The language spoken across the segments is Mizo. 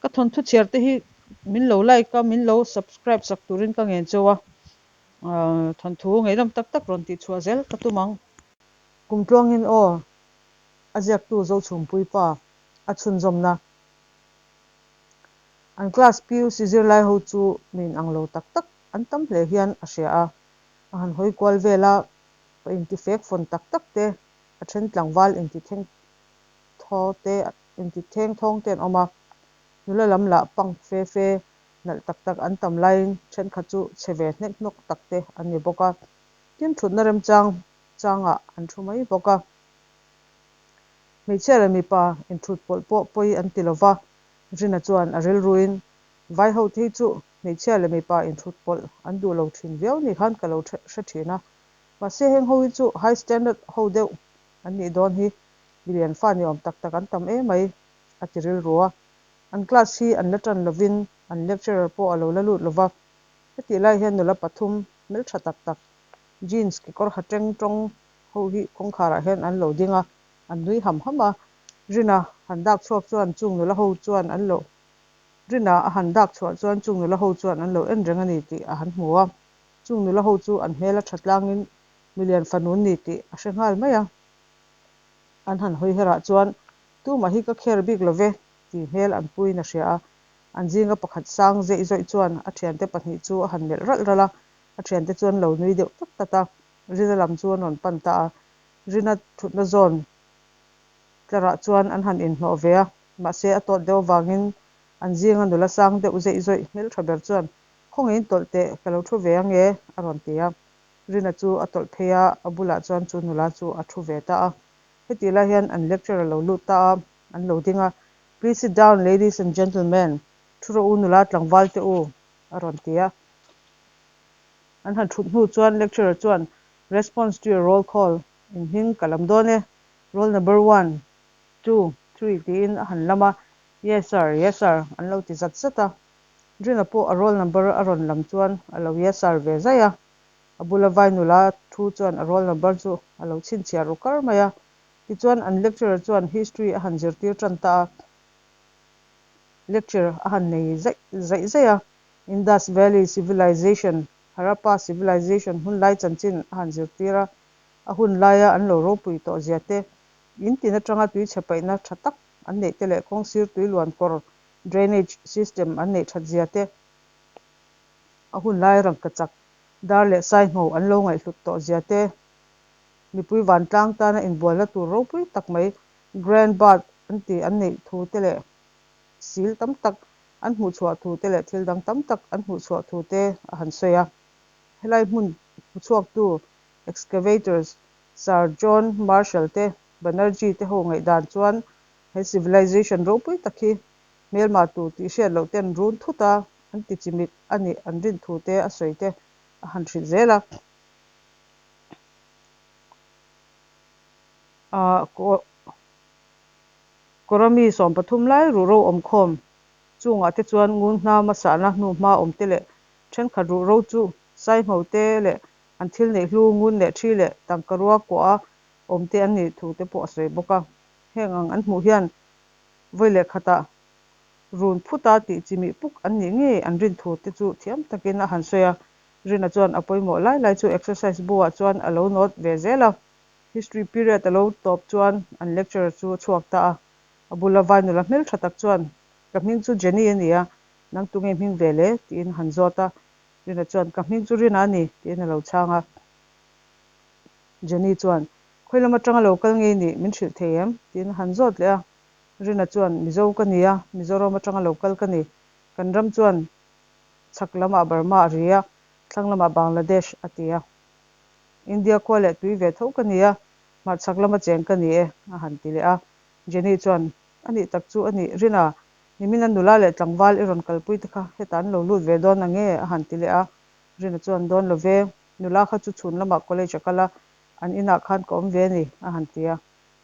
Ka thawnthu chhiar te hi min lo like a, min lo subscribe sak turin ka ngen cheu a, thawnthu ngaihnawm tak tak rawn tih chhuah zel ka tum ang. Kum tluangin aw, a ziaktu Zochhumpui pa a chhunzawmna. An class PUC zirlai ho chu mi inang lo tak tak an tam hle hian a hria a, a han hawi kual vel a, pa intifek fawn tak tak te, a then tlangval intitheng thaw te, intitheng thawng te an awm a, nula lam lah pang fe fe nalh tak tak an tam laiin thenkhat chu chhe ve hnek hnawk tak te an ni bawk a, tin thutna remchang changah an thu mai bawk a. Hmeichhia leh mipa inthut pawlh pawh pawi an ti lova, Rina chuan a rilruin vai ho te hi chu hmeichhia leh mipa inthut pawlh an duh lo thin viau ni khan ka lo hre thin a, mahse heng ho hi chu high standard ho deuh an nih dawn hi milian fa ni awm tak tak an tam emai a ti rilru a. An class hi an la tan lovin an lecturer pawh a lo la lut lova, hetih lai hian nula pathum hmeltha tak tak jeans kekawr ha teng tawng ho hi kawngkharah hian an lo ding a, an nui ham ham a. Rina han dak chhuak chuan chung nula ho chuan an lo Rina a han dak chhuah chuan chung nula ho chuan an lo en reng a ni tih a han hmu a. Chung nula ho chu an hmel a tha tlangin milian fanu an ni tih a hre nghal mai a. An han hawi herah chuan tumah hi ka kher bik lo ve tih hmel an puiin a hria a. An zinga pakhat sang zeih zawih chuan a thiante pahnih chu a han melh ralh ralh a, a thiante chu an lo nui deuh tat tat a. Rina lam chu an rawn pan ta a, Rina thutna zawn tlarah chuan an han inhnawh ve a, mahse a tawt deuh avangin an zinga nula sang deuh zeih zawih hmeltha ber chuan Khawngeiin tawlh teh, ka lo thu ve ang e a rawn ti a. Rina chu a tawlh phei a, a bulah chuan chu nula chu a thu ve ta a. Hetih lai hian an lecturer lo lut ta a, an lo ding a, Please sit down ladies and gentlemen, thu rawh u nula tlangval te u a rawn ti a. An han thut hnu chuan lecturer chuan Response to your roll call in hming ka lam dawn e, roll number one, two, three tiin a han lam a, Yes sir, yes sir an lo ti zat zat a. Rina pawh a roll number a rawn lam chuan a lo yes sir ve zaih a. A bula vai nula thu chuan a roll number chu a lo chhinchhiah ru kar mai a. Tichuan an lecturer chuan history a han zirtir tan ta a. Lecture a han nei zaih zaih zaih a. Indus Valley Civilization, Harappa Civilization hun lai chanchin a han zirtir a, a hun laia an lo ropui tawh zia te, in tin atanga tui chhe paihna tha tak an neih te leh kawngsir tui luan kawr, drainage system, an neih that zia te, a hun lai rangkachak dar leh saingho an lo ngaihhlut tawh zia te, mipui vantlang tana inbualna tur ropui tak mai Grand Bath an tih an neih thu te leh sil tam tak an hmuhchhuah thu te leh thil dang tam tak an hmuhchhuah thu te a han sawi a. Helai hmun hmuchhuaktu excavators Sir John Marshall te, Banerjee te ho ngaihdan chuan he civilization ropui tak hi hmelma tur tih hriat loh ten run thut a an ti chimit a nih an rin thu te a sawi te a han hrilh zel a. Kawrami 13 lai ruhro awmkhawm chungah te chuan ngun hnama sahna hnu hma awm te leh thenkhat ruhro chu saingho te leh an thil neih hlu ngun leh thi leh tangkarua kuaha awm te an nih thu te pawh a sawi bawk a. Heng ang an hmuh hian vawi leh khatah run phuta tih chimih puk an nih ngei an rin thu te chu thiam takin a han sawi a. Rina chuan a pawimawh lai lai chu exercise bu ah chuan a lo note ve zel a. History period a lo tawp chuan an lecturer chu a chhuak ta a, a bula vai nula hmel tha tak chuan, Ka hming chu Jenny a ni a, nang tunge hming ve le? tiin a han zawt a. Rina chuan, Ka hming chu Rina a ni, tiin a lo chhang a. Jenny chuan, Khawi lam atanga lo kal ngei nih min hrilh thei em? tiin a han zawt leh a. Rina chuan, Mizo ka ni a, Mizoram atanga lo kal ka ni. Kan ram chuan chhak lamah Burma a ri a, thlang lamah Bangladesh a ti a. India khua leh tui ve tho ka ni a, hmarchhak lama cheng ka ni e, a han ti leh a. Jenny chuan, A nih tak chu a nih, Rina, nimina nula leh tlangval i rawn kalpui te kha hetah an lo lut ve dawn ang e, a han ti leh a. Rina chuan, Dawn lo ve, nula kha chu chhun lamah college a kal a, an inah khan ka awm ve a ni, a han ti a.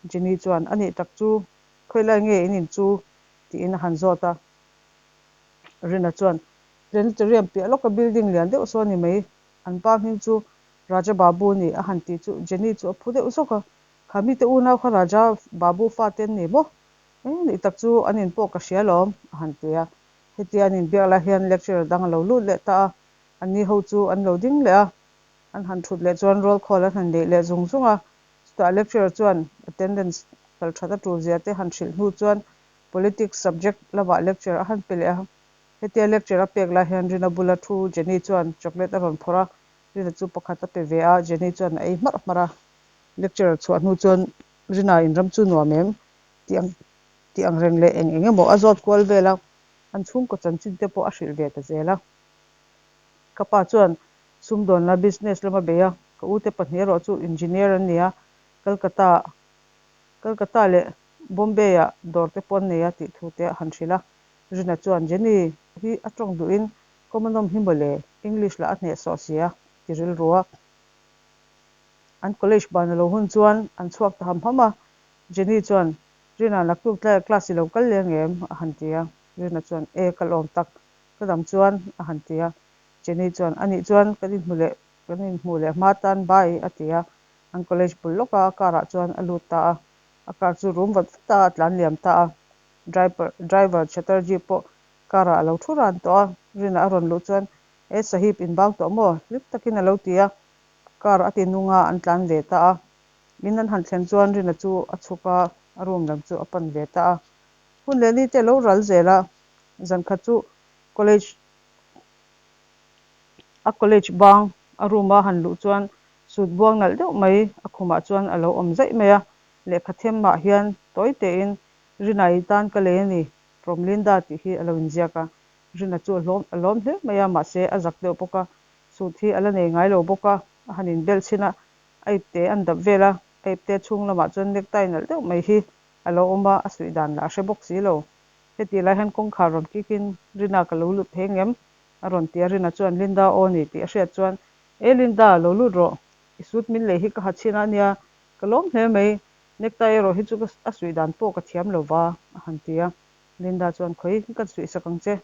Jenny chuan, A nih tak chu, khawilai nge in in chu? tiin a han zawt a. Rina chuan, Planetarium piah lawka building lian deuh saw a ni mai, An pa hming chu Raja Babu a ni a han tih chu Jenny chu a phu deuh zawk a, Kha mite unau kha Raja Babu fate an ni maw? Eng nih tak chu an in pawh ka hria alawm, a han ti a. Hetia an inbiak lai hian lecturer dang a lo lut leh ta a, anni ho chu an lo ding leh a. An han thut leh chuan roll call an han neih leh zung zung a. Chutah lecturer chuan attendance kal that a tul zia te han hrilh hnu chuan politics subject lamah lecture a han pe leh a. Hetia lecture a pek lai hian Rina bula thu Jenny chuan chocolate a rawn phawrh a, Rina chu pakhat a pe ve a, Jenny chuan a ei hmarh hmarh a. Lecture chhuah hnu chuan Rina in ram chu nuam em? Tih ang tih ang reng leh eng eng emaw a zawt kual vel a, an chhungkaw chanchin te pawh a hrilh ve ta zel a. Ka pa chuan sumdawnna business lama bei a, ka ute pahnih erawh chu engineer an ni a, Calcutta Calcutta leh Bombay ah dawr te pawh an nei a tih thu te a han hrilh a. Rina chuan Jenny hi a tawng duhin Common-awm hi mawle, English lah a hnehsawh si a, a ti rilru a. An college ban a lo hun chuan an chhuak ta ham ham a, Jenny chuan, Rina, naktuk tlaiah class i lo kal leng em? a han ti a. Rina chuan, E, ka lawm tak, ka dam chuan, a han ti a. Jenny chuan, Anih chuan kan inhmu leh, kan inhmuh leh hma tan bye, a ti a. An college bul lawka a car ah chuan a lut ta a. A car chu rum vat vat a, a tlan liam ta a. Driver, driver Chatterjee pawh car ah a lo thu ran tawh a. Rina a rawn luh chuan, E sahib, inbang tawh maw? Hlim takin a lo ti a. Car a ti nung a, an tlan ve ta a. In an han thlen chuan Rina chu a chhuk a, a room lam chu a pan ve ta a. Hun leh ni te a lo ral zel a, zan khat chu college a college bang a room a han luh chuan sut buang nalh deuh mai a khumah chuan a lo awm zaih mai a, lehkha them ah hian tawi tein Rina i tan ka lei a ni, from Linda tih hi a lo inziak a. Rina chu a hlawm a lawm hle mai a, mahse a zak deuh bawk a, sut hi a la nei ngai lo bawk a, a han inbelh chhin a, a ipte an dap vel a, a ipte chhung lamah chuan necktie nalh deuh mai hi a lo awm a, a suih dan lah a hre bawk si lo. Heti lai hian kawngkhar rawn kikin Rina ka lo lut thei ngem? a rawn ti a, Rina chuan Linda aw ni tih a hriat chuan E Linda, lo lut rawh, i suit min lei hi ka ha chhin a nia, ka lawm hle mai, necktie erawh hi chu ka a suih dan pawh ka thiam lo va, a han ti a. Linda chuan Khawi, ka suih sak ang che,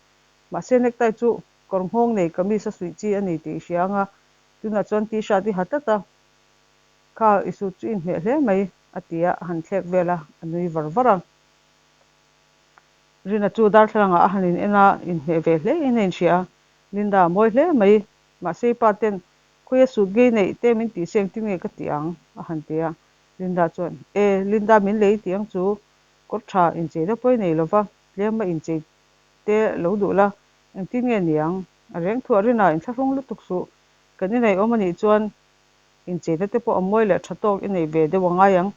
mahse necktie chu kawr nghawng nei kamis a suih chi a ni tih i hria ang a, Tunah chuan t-shirt i ha tlat a, kha i suit chu i inhmeh hle mai, a ti a, a han thlek vel a, a nui var var a. Rina chu darthlalangah a han in en a, inhmeh ve hle in a inhria a, Linda a mawi hle mai, mahse i pa ten khawia suit ngei neih te min tih se engtin nge ka ti ang? a han ti a. Linda chuan, E, Linda min lei ti ang chu, kawr tha inchei na pawh i nei lova, tlema inchei te lo duh la, engtin nge ni ang? A reng thuah Rina inthlahrung lutuk suh. Kan inei awm anih chuan incheina te pawh a mawi leh tha tawk i nei ve deuh a ngai ang.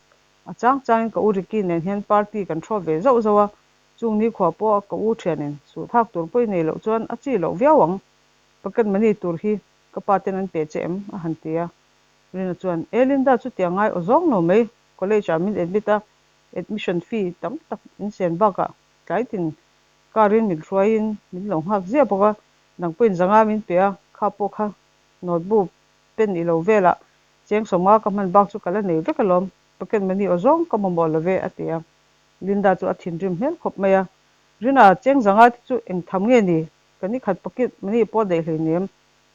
A chang changin ka u Ricky nen hian party kan hrawp ve zauh zauh a, chung nikhua pawh ka u thianin suh thak tur pawh i nei loh chuan a chi loh viau ang. Pocket money tur hi ka pa ten an pe che em? a han ti a. Rina chuan, E Linda chuti a ngai aw zawng lo mai, college ah min admit a, admission fee tam tak in sen bakah tlai tin Car in min hruaiin min lo nghak ziah bawk a, nang pawhin zanga min pe a, kha pawh kha notebook pen i lo velah cheng sawmnga ka hman bak chu ka la nei vek alawm, pocket money aw zawng ka mamawh lo ve a ti a. Linda chu a thinrim hmel khawp mai a, Rina, cheng zanga te chu eng tham nge ni? Ka ni khat pocket money pawh daih hleinem,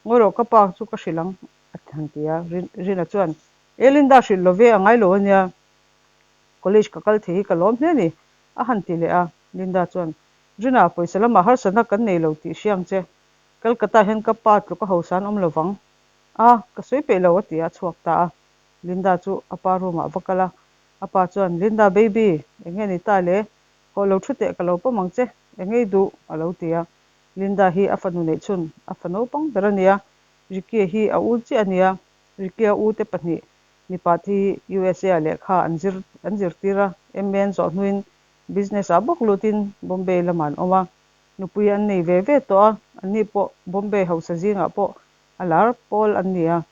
ngawi rawh ka pa chu ka hrilh ang a han ti a. Rina chuan, E Linda hrilh lo ve a ngai lo a nia, college ka kal thei hi ka lawm hle ni a han ti leh a. Linda chuan, Rina, pawisa lamah harsatna kan nei lo tih hria ang che. Calcutta hian ka pa tluk a hausa an awm lo vang. A, ka sawi peih lo, a ti a, a chhuak ta a. Linda chu a pa room ah va kal a. A pa chuan, Linda baby, eng nge ni ta le? Hawh lo thu teh ka lo pawm ang che, eng ngei duh? a lo ti a. Linda hi a fanu neih chhun, a fa naupang ber a nia. Ricky-a hi a u chiah a nia. Ricky-a u te pahnih mipa te hi USA ah lehkha an zir an zirtir a, MA an zawh hnuin Business ah bawk lutin Bombay lamah an awm a, nupui an nei ve ve tawh a, anni pawh Bombay hausa zingah pawh a lar pawl an ni a.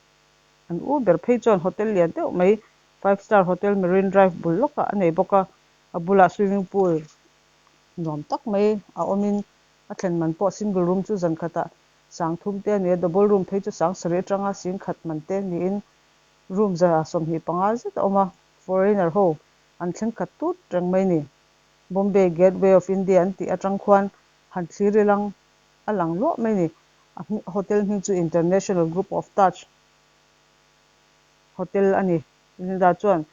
An u ber phei chuan hotel lian deuh mai Five Star Hotel Marine Drive bul lawkah a nei bawk a, a bulah swimming pool nuam tak mai a awmin a thlen man pawh single room chu zan khatah sang thum te a ni a, double room phei chu sang sarih atanga sing khat man te niin room 125 zet a awm a, foreigner ho an thleng khat tut reng mai ni. Bombay Gateway of India an tih atang khuan han thlir ilang a lang luah mai ni. A hotel hming chu International Group of Taj Hotel a ni. Linda chuan,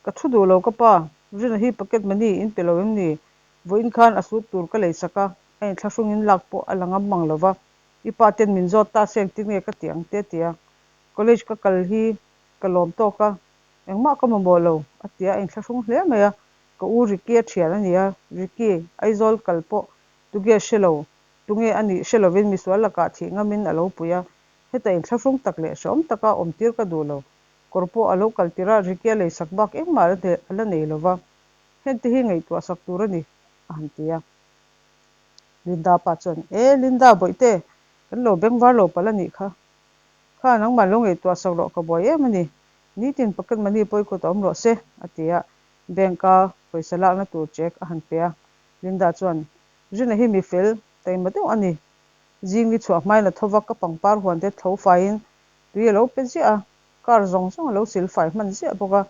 Ka thu duh lo ka pa, Rina hi pocket money in pe lo em ni? Vawiin khan a sut tur ka leisak a, a inthlahrungin lak pawh a la ngam mang lo va. I pa ten min zawt ta se engtin nge ka ti ang te a ti a. College ka kal hi ka lawm tawk a, engmah ka mamawh lo a ti a, a inthlahrung hle mai a. Ka u Ricky a thian a ni a, Ricky, Aizawl kal pawh tuge hre lo, tunge a nih hre lovin misual lakah thih ngamin a lo pui a, heta inthlahrung tak leh hrehawm taka awm tir ka duh lo. Kawr pawh a lo kal tir a, Ricky a leisak bak engmah a la nei lo va, hengte hi ngaihtuah sak tur a ni, a han ti a. Linda pa chuan, E, Linda, bawihte, kan lo bengvar lo palh a nih kha. Kha, nangmah lo ngaihtuah sak rawh, ka buai em a ni. Nitin pocket money pawi kut a awm rawh se, a ti a. Bank-a pawisa lakna tur check a han pe a. Linda chuan, Rina hi mi fel, taima deuh a ni. Zing ni chhuah hmain a tho va, ka pangpar huan te tho faiin tui a lo pe ziah a, car zawng zawng a lo sil fai hman ziah bawk a.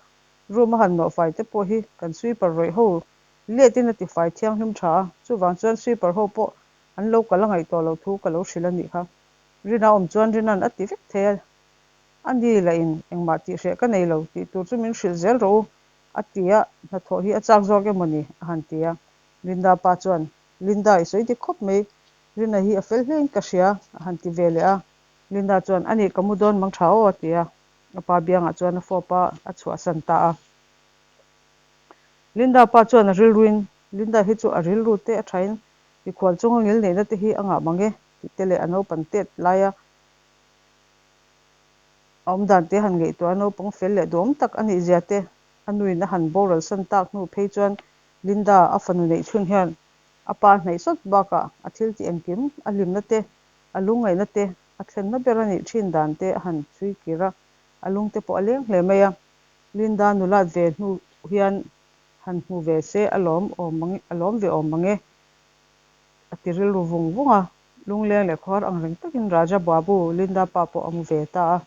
Room a han nawh fai te pawh hi kan sweeper rawih ho Let in a tifai thianghlim tha a, chuvang chuan sweeper ho pawh an lo kal a ngaih tawh loh thu ka lo hrilh a nih kha. Rina awm chuan Rina'n a ti vek thei a, a ni lah in engmah tih hreh ka nei lo tih tur chu min hrilh zel rawh u a ti a, hnathawh hi a chak zawk emaw ni a han ti a. Linda pa chuan, Linda i sawi dik khawp mai, Rina hi a fel hle in ka hria a han ti ve leh a. Linda chuan, A nih ka mu dawn mang tha aw a ti a, a pa biangah chuan a fawp a, a chhuahsan ta a. Linda pa chuan a rilruin, Linda hi chu a rilru te a thain mikhual chunga ngil neihna te hi a ngah mang e tih te leh a naupan tet laia a awm dan te han ngaihtuah a naupang fel leh duhawm tak a nih zia te a nuin a han boral san tak hnu phei chuan Linda a fanu neih chhun hian a pa hnaih sawt bakah a thil tih engkim a hlimna te a lungngaihna te a thlenna ber a nih thin dan te a han chhui kir a, a lungte pawh a leng hle mai a. Linda nulat ve hnu hian han hmu ve se a lawm awm mang a lawm ve awm mang e a ti rilru vung vung a, lungleng leh khuar ang reng takin Raja Babu Linda pa pawh a mu ve ta a.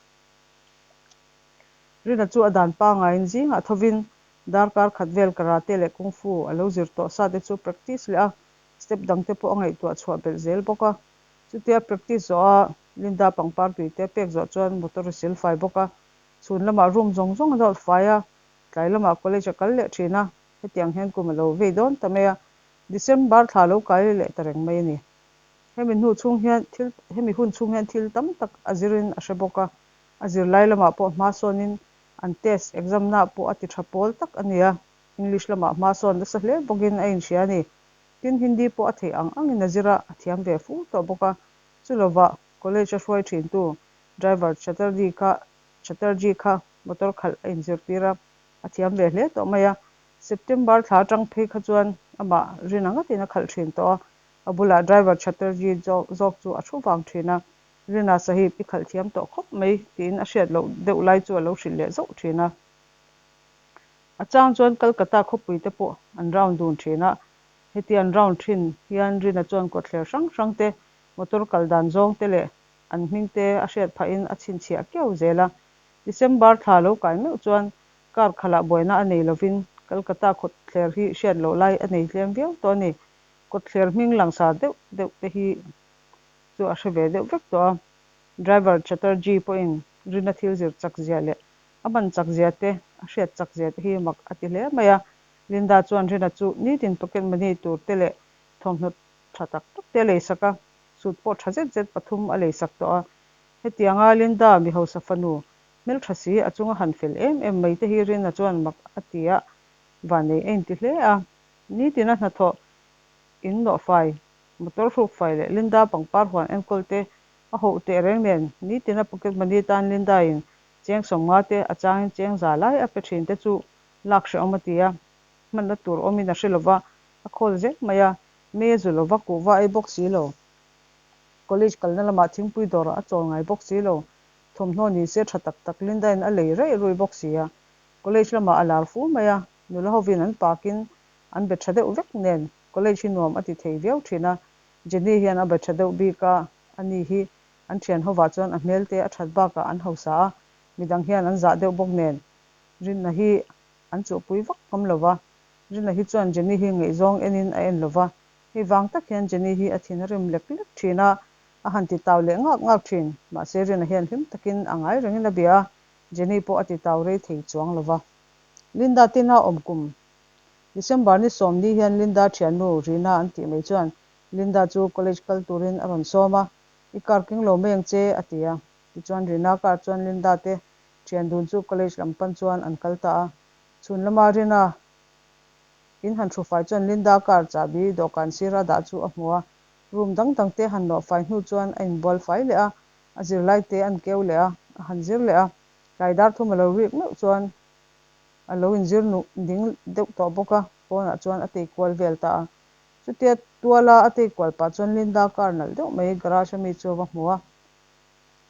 Rina chu a dan pangaiin zingah thovin darkar khat vel karate leh kung fu a lo zir tawh sa te chu practice leh a, step dang te pawh a ngaihtuah chhuah belh zel bawk a. Chutia practice zawh a Linda pangpar tui te a pek zawh chuan motor a sil fai bawk a, Chhun lamah room zawng zawng a dawt fai a, tlai lamah college a kal leh thin a, hetiang hian kum a lo vei dawn ta mai a, December thla lo kai leh ta reng mai a ni. Hemi hnu chhung hian thil hemi hun chhung hian thil tam tak a zirin a hre bawk a, a zirlai lamah pawh hma sawnin an test exam na pawh a ti tha pawl tak a ni a, English lamah hma sawn nasa hle bawkin a inhria a ni. Tin, Hindi pawh a theih ang angin a zir a, a thiam ve fu tawh bawk a, chulovah college a hruai thintu Driver Chatterjee kha Chatterjee kha motor khalh a inzirtir a, a thiam ve hle tawh mai a. September thla atang phei kha chuan amah rin ang ngatin a khalh thin tawh a, a bulah driver Chatterjee zawk chu a thu vang thin a, Rina Sahib i khalh thiam tawh khawp mai tiin a hriat loh deuh lai chu a lo hrilh leh zauh thin a. A chang chuan Calcutta khawpui te pawh an round dun thin a, heti an round thin hian Rina chuan kawtthler hrang hrang te, motor kal dan zawng te leh an hming te a hriat phahin a chhinchhiah kiau zel a. December thla lo kai meuh chuan kar khalah buaina a nei lovin Calcutta kawtthler hi hriat loh lai a nei tlem viau tawh a ni. Kawtthler hming langsar deuh deuh te hi chu a hre ve deuh vek tawh a. Driver Chatterjee pawhin Rina thil zir chak zia leh a man chak zia te, a hriat chak zia te hi mak a ti hle mai a. Linda chuan Rina chu nitin pocket money tur te leh thawmhnaw tha tak tak te a leisak a. Sut pawh tha zet zet pathum a leisak tawh a. Hetianga Linda mi hausa fanu hmeltha si a chunga han fel em em mai te hi Rina chuan mak a ti a, vannei a inti hle a. Nitina hnathawh in nawhfai, motor hrukfai leh Linda pangpar huan enkawl te a hoh teh reng nen nitina pocket money tan Linda in cheng 50 te a changin cheng za lai a pe thin te chu lak hrehawm a ti a, hmanna tur awmin a hre lova a khawl zel mai a. Mei a zu lova kuhva ei bawk si lo. College kalna lamah thingpui dawrah a chawl ngai bawk si lo. Thawmhnaw ni se tha tak tak Linda-in a lei raih rui bawk si a. College lamah a lar fu mai a, nula hovin an pakin an be tha deuh vek nen college hi nuam a ti thei viau thin a. Jenny hian a be tha deuh bik a, ani hi an thian hovah chuan a hmel te a that bakah an hausa a, midang hian an zah deuh bawk nen Rinna hi an chuhpui vak ngam lo va. Rina hi chuan Jenny hi ngaihzawng enin a en lo va, hei vang tak hian Jenny hi a thin a rim lek lek thin a, a han ti tau leh ngak ngak thin. Mahse Rina hian hlim takin a ngai rengin a bia a, Jenny pawh a ti tau rei thei chuang lo va. Linda tina awm kum December ni 10 hian Linda thiannu Rina an tih mai chuan Linda chu college kal turin a rawn sawm a, I car keng lo mai ang che, a ti a. Tichuan Rina car chuan Linda te thian dun chu college lam pan chuan an kal ta a. Chhun lama Rina in han hrufai chuan Linda car chahbi dawhkan sira dah chu a hmu a. Room dang dang te han nawh fai hnu chuan a inbual fai leh a, a zirlai te an keu leh a, a han zir leh a. Tlai dar thum a lo rik meuh chuan a lo inzir nuh ding deuh tawh bawk a, pawnah chuan a tei kual vel ta a. Chutia tuala a tei kual pah chuan Linda car nalh deuh mai garage a mi chu a va hmu a,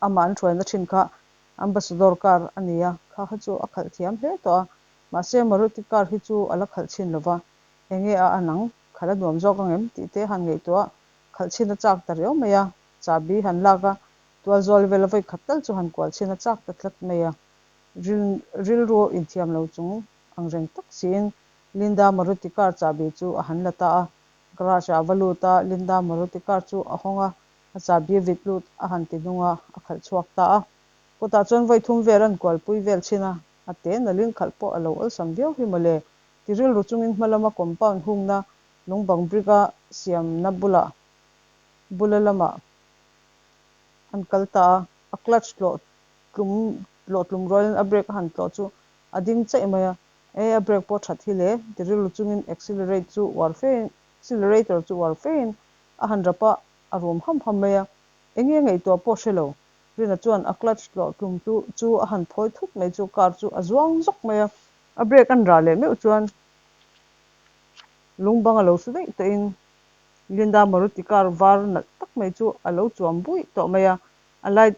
amah an hruaina thin kha Ambassador car a ni a, kha kha chu a khalh thiam hle tawh a, mahse Maruti car hi chu a la khalh chhin lo va, enge a an ang, khalh a nuam zawk ang em tih te han ngaihtuah khalh chhin a chak ta riau mai a, chahbi han lak a, tual zawl vel a vawi khat tal chu han kual chhin a chak ta tlat mai a. Rilru inthiam lo chung ang reng tak siin Linda Maruti car chahbi chu a han la ta a, garage ah a va lut a, Linda Maruti car chu a hawng a, a chahbi a vit lut a han ti hnung a, a khalh chhuak ta a. Kawtah chuan vawi thum vel an kualpui vel chhin a, a te nalin khalh pawh a lo awlsam viau hi mawle ti rilru chungin hma lama compound hungna lungbang brick a siamna bulah bula lamah an kal ta a, a clutch tlawh tlum tlawh tlum rualin a brake a han tlawh chu a ding chaih mai a, e a brake pawh that hi le ti rilru chungin accelerate chu uar fein accelerator chu uar fein a han rap a, a rum ham ham mai a, enge ngaihtuah pawh hre lo. Rina chuan a clutch tlawh tlum chu chu a han phawi thut mai chu car chu a zuang zawk mai a, a brake an rah leh meuh chuan lungbang a lo su daih tawhin Linda Maruti car var nalh tak mai chu a lo chuam buih tawh mai a, a light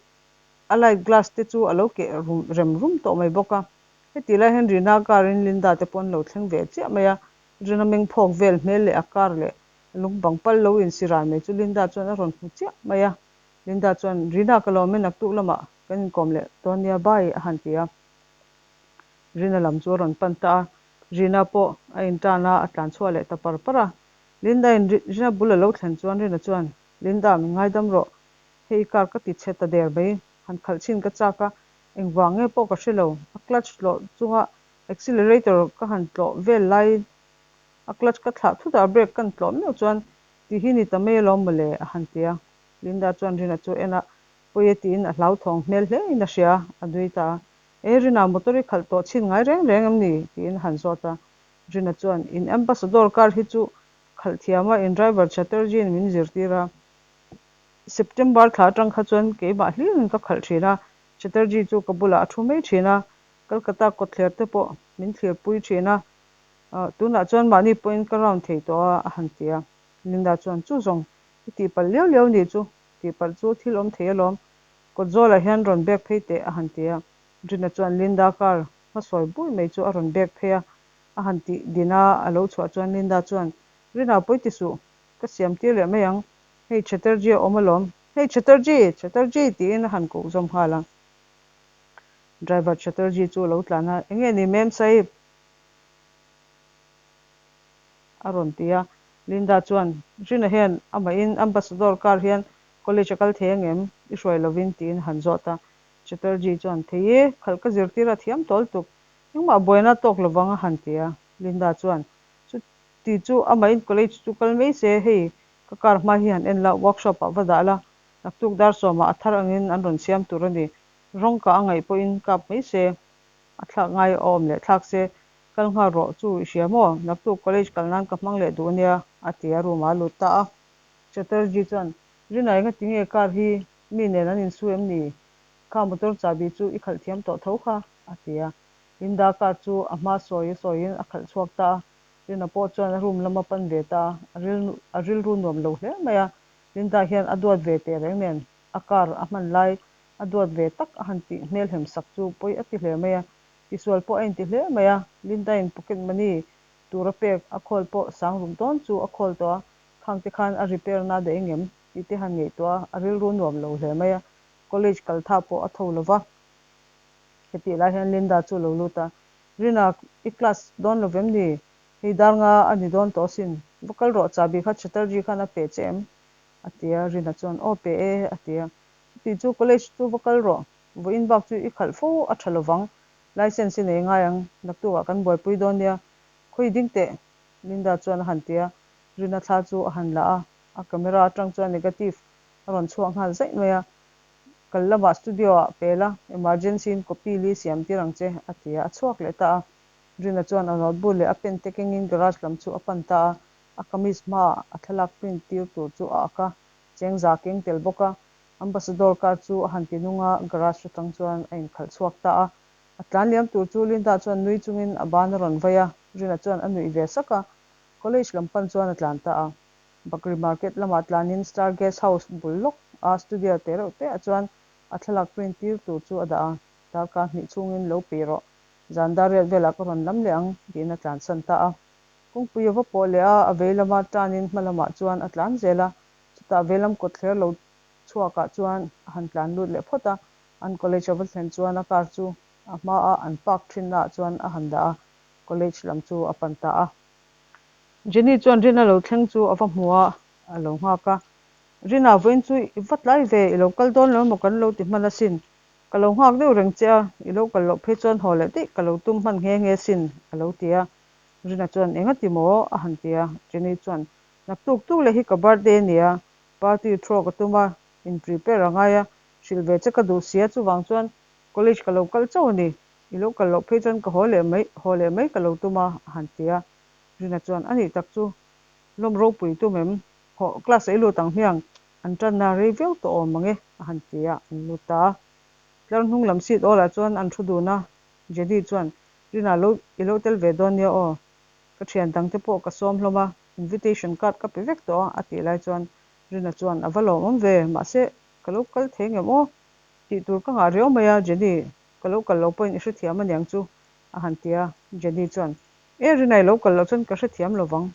a light glass te chu a lo keh rum rem rum tawh mai bawk a. Heti lai hian Rina car in Linda te pawh an lo thleng ve chiah mai a, Rina meng phawk vel hmel leh a car leh lungbang pal lo insi ran mai chu Linda chuan a rawn hmu chiah mai a. Linda chuan, Rina ka lawm e, naktuk lamah kan inkawm leh dawn nia bye a han ti a. Rina lam chu a rawn pan ta a, Rina pawh a intan a, a tlan chhuah leh ta par par a. Linda in Rina bul a lo thlen chuan Rina chuan, Linda, min ngaidam rawh, hei i car ka ti chhe ta der mai, han khalh chhin ka chak a, engvang nge pawh ka hre lo, a clutch tlawh chunga accelerator ka han tlawh vel laiin a clutch ka thlah thut a, a brake kan tlawh meuh chuan ti hi ni ta mai alawm mawle a han ti a. Linda chuan Rina chu en a, pawi e tiin a hlauthawng hmel hle in a hria, a nui ta a. E Rina, motor i khalh tawh chhin ngai reng reng em ni? tiin a han zawt a. Rina chuan, In Ambassador car hi chu khalh thiam a, in driver Chatterjee-in min zirtir a. September thla atang kha chuan keimah hlirin ka khalh thin a, Chatterjee chu ka bulah a thu mai thin a, Calcutta kawtthler te pawh min thlirpui thin a, tunah chuan mahni pawhin ka round thei tawh a, a han ti a. Linda chuan, Chu zawng, i tihpalh liau liau nih chu, tihpalh chu thil awm thei alawm, kawt zawlah hian rawn bek phei teh, a han ti a. Rina chuan Linda car hmasawi bui mai chu a rawn bek phei a, a han tih din a, a lo chhuah chuan Linda chuan, Rina pawi ti suh, ka siam tir leh mai ang, hei Chatterjee a awm alawm, hei Chatterjee, Chatterjee tiin a han koh zawm nghal a. Driver Chatterjee chu a lo tlan a, Enge ni Mem Sahib? a rawn ti a. Linda chuan, Rina hian amahin Ambassador car hian college a kal thei angem? I hruai lovin tiin a han zawt a. Chatterjee chuan, Thei e, khalh ka zirtir a thiam tawl tuk. Engmah buaina tawk lovang a han ti a. Linda chuan, Chuti chu amahin college chu kal mai se, hei ka car hma hi han en la, workshop ah va dah la, naktuk dar sawmah a thar angin an rawn siam tur a ni. Rawng kah a ngaih pawhin kap mai se, a thlak ngai a awm leh thlak se, kal nghal rawh chu i hria maw? Naktuk college kal nan ka hmang leh duh ania, a ti a, room ah a lut ta a. Chatterjee chuan, Rinai ngatinge car hi mi nen an insu em ni? Kha motor chahbi chu i khalh thiam tawh tho kha, a ti a. Linda car chu a hma sawi a sawiin a khalh chhuak ta a. Rina pawh chuan a room lam a pan ve ta a, a rilru nuam lo hle mai a. Linda hian a duat ve teh reng nen a car a hman lai a duat ve tak a han tih hmelhem sak chu pawi a ti hle mai a. Tisual pawh a inti hle mai a, Linda-in pocket money tur a pek a khawl pawh sang ruk dawn chu a khawl tawh a, khang te khan a repair na daih engem tih te han ngaihtuah a, a rilru nuam lo hle mai a, college kal tha pawh a tho lo va. Hetih lai hian Linda chu a lo lut a, Rina, i class dawn lo vem ni? Hei dar nga a ni dawn tawh asin, va kal rawh chahbi kha Chatterjee khan a pe che em? a ti a, Rina chuan, Aw pe e a ti a, Chuti chu college chu va kal rawh, vawiin bak chu i khalh fo a tha lovang, license i nei ngai ang, naktukah kan buaipui dawn nia, khawi ding teh. Linda chuan a han ti a, Rina thla chu a han la a, a camera atang chuan negative a rawn chhuak nghal zaih mai a, Kal lamah studio ah pe la, emergency in copy li siam tir ang che, a ti a, a chhuak leh ta a. Rina chuan a notebook leh a pen te kengin garage lam chu a pan ta a, a kamis hmaah a thlalak print tir tur chu a ak a, cheng za keng tel bawk a. Ambassador car chu a han ti nung a, garage atang chuan a inkhalh chhuak ta a. A tlan liam tur chu Linda chuan nui chungin a ban a rawn vai a, Rina chuan a nuih ve sak a, college lam pan chuan a tlan ta a. Bakri Market lamah tlanin Star Guest House bul lawk a studio te reuh te ah chuan a thlalak print tir tur chu a dah a, darkar hnih chhungin lo peih rawh, zan dar riat velah ka rawn lam leh ang tiin a tlansan ta a. Kawngpui a va pawh leh a, a vei lama tanin hma lamah chuan a tlan zel a, chutah vei lam kawtthler lo chhuakah chuan a han tlan lut leh phawt a, an college a va thlen chuan a car chu a hmaa an park thinnaah chuan a han dah a, college lam chu a pan ta a. Jenny chuan Rina lo thleng chu a va hmu a, a lo nghak a. Rina, vawiin chu i va tlai ve, i lo kal dawn lo emaw kan lo ti hman asin. Ka lo nghak deuh reng che a, i lo kal loh phei chuan haw leh daih ka lo tum hman nghe nghe asin, a lo ti a. Rina chuan, Enga ti maw? a han ti a. Jenny chuan, Naktuk tuk leh hi ka birthday a nia, party throw ka tum a, in prepare a ngai a, hrilh ve che ka duh sia, chuvang chuan college ka lo kal chauh a ni. I lo kal loh phei chuan ka haw leh mai, haw leh mai ka lo tum a, a han ti a. Rina chuan, A nih tak chu, lawm ropui tum em? Hawh, class ah i lut ang hmiang, an tanna rei viau tawh awm ang e, a han ti a, an lut ta a. Tlar hnung lam seat awlah chuan an thu dun a, Jenny chuan, Rina, lo, i lo tel ve dawn nia aw. Ka thian dangte pawh ka sawm hlawm a, invitation card ka pe vek tawh a, a tih lai chuan Rina chuan, A va lawmawm ve, mahse, ka lo kal thei ngem aw? Tih tur ka ngah riau mai a, Jenny, ka lo kal lo pawhin i hrethiam aniang chu, a han ti a. Jenny chuan, E Rina, i lo kal loh chuan ka hrethiam lo vang,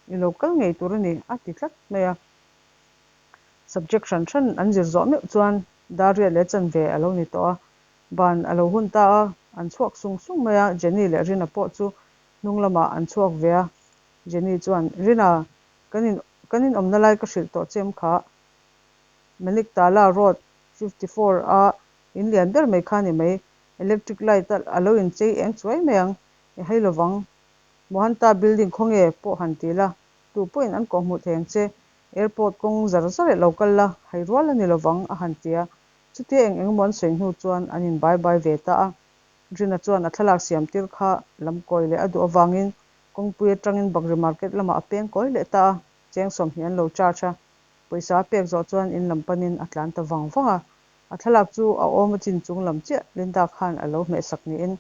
i lo kal ngei tur a ni, a ti tlat mai a. Subject hran hran an zir zawh meuh chuan dar riat leh chanve a lo ni tawh a, ban a lo hun ta a, an chhuak sung sung mai a, Jenny leh Rina pawh chu hnung lamah an chhuak ve a. Jenny chuan, Rina, kan in kan inawmna lai ka hrilh tawh chem kha, Maniktala Road 54 a In lian ber mai kha ni mai. Electric light a a lo inchei eng chuai mai ang. I hai lovang. Mohanta building khawnge pawh han ti la, tu pawhin an kawhhmuh thei ang che. Airport kawng zar zar eh lo kal la, hai rual a ni lovang a han ti a. Chutia eng eng emaw an sawi hnu chuan an in bai bai ve ta a. Rina chuan a thlalak siam tir kha lam kawi leh a duh avangin kawngpui atangin Bakri market lamah a peng kawi leh ta a. Cheng 20 an lo charge a. Pawisa a pek zawh chuan in lam panin a tlan ta vang vang a. A thlalak chu a awm a chin chung lam chiah Linda khan a lo hmehsak niin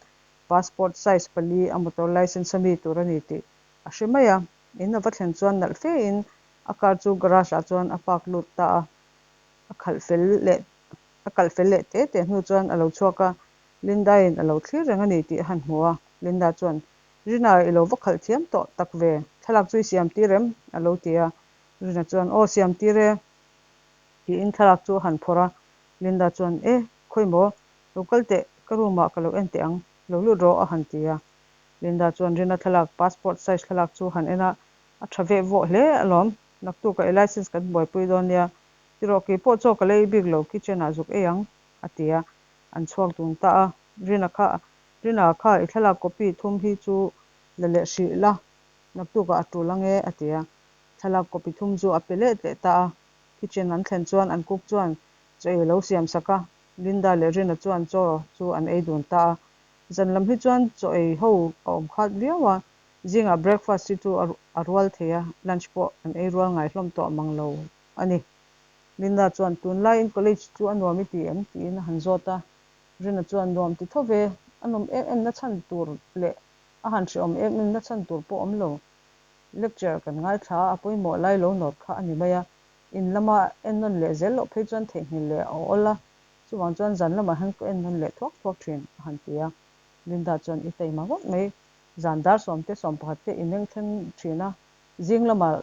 passport size pali a motor licence a mi tur a ni tih a hre mai a. In a va thlen chuan nalh fe in a car chu garage ah chuan a park lut ta a. A khalh fel leh a kalh fel leh te te hnu chuan a lo chhuak a, Linda in a lo thlir reng a ni tih a han hmu a. Linda chuan, Rina i lo va khalh thiam tawh tak ve, thlalak chu i siam tir em? a lo ti a. Rina chuan, Aw siam tir e. Tiin thlalak chu a han phawrh a, Linda chuan, E, khawi maw? Lo kal teh, ka room ah ka lo en teh ang, lo lut rawh a han ti a. Linda chuan Rina thlalak, passport size thlalak chu a han en a, A tha veh vawh hle alawm, naktukah i license kan buaipui dawn nia, tirawh kei pawh chaw ka la ei bik lo, kitchen ah zuk ei ang, a ti a, an chhuak dun ta a. Rina kha, Rina kha i thlalak copy thum hi chu la leh hrih la, naktukah a tul ange, a ti a. Thlalak copy thum chu a pe let leh ta a. Kitchen an thlen chuan an cook chuan chaw ei a lo siam sak a, Linda leh Rina chuan chaw chu an ei dun ta a. Zan lam hi chuan chaw ei ho a awm khat viau a, zingah breakfast hi chu a rual thei a, lunch pawh an ei rual ngai hlawm tawh mang lo a ni. Linda chuan, Tunlaiin college chu a nuam i ti em? tiin a han zawt a. Rina chuan, Nuam ti tho ve, a nawm em em na chhan tur leh a han hrehawm em em na chhan tur pawh awm lo. Lecture kan ngaithla a, a pawimawh lai lo nawt kha a ni mai a, in lama en nawn leh zel loh phei chuan theihnghilh leh a awl a, chuvang chuan zan lamah hian ka en nawn leh thuak thuak thin, a han ti a. Linda chuan, I taima ngawt mai, zan dar sawmte 11 te i meng thleng thin a, zing lamah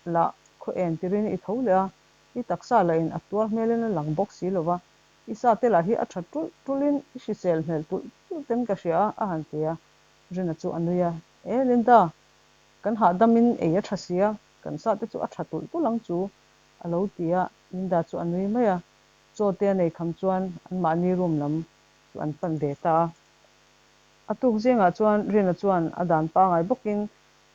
lah khaw en tirin i tho leh a, i taksa lah in a tuar hmelin a lang bawk si lo va, i sa te lah hi a tha tulh tulhin i hrisel hmel tulh tulh ten ka hria a, a han ti a. Rina chu a nui a, E Linda, kan hahdamin ei a tha sia, kan sa te chu a tha tulh tulh ang chu, a lo ti a, Linda chu a nui mai a, chaw te a nei kham chuan anmahni room lam chu an pan ve ta a. A tuk zingah chuan Rina chuan a dan pangai bawkin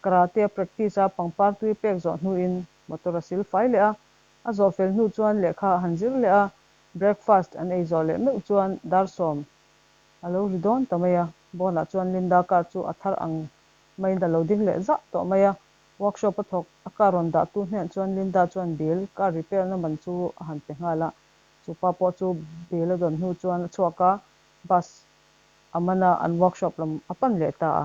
Karate a practice a, pangpar tui pek zawh hnuin motor a sil fai leh a. A zawh fel hnu chuan lehkha a han zir leh a, breakfast an ei zawh leh meuh chuan dar sawm a lo ri dawn ta mai a. Pawnah chuan Linda car chu a thar ang maiin a lo ding leh zah tawh mai a. Workshop a thawk a car rawn dah tu hnenah chuan Linda chuan bill, car repair na man chu a han pe nghal a. Chu pa pawh chu bill a dawn hnu chuan a chhuak a, bus a man a, an workshop lam a pan leh ta a.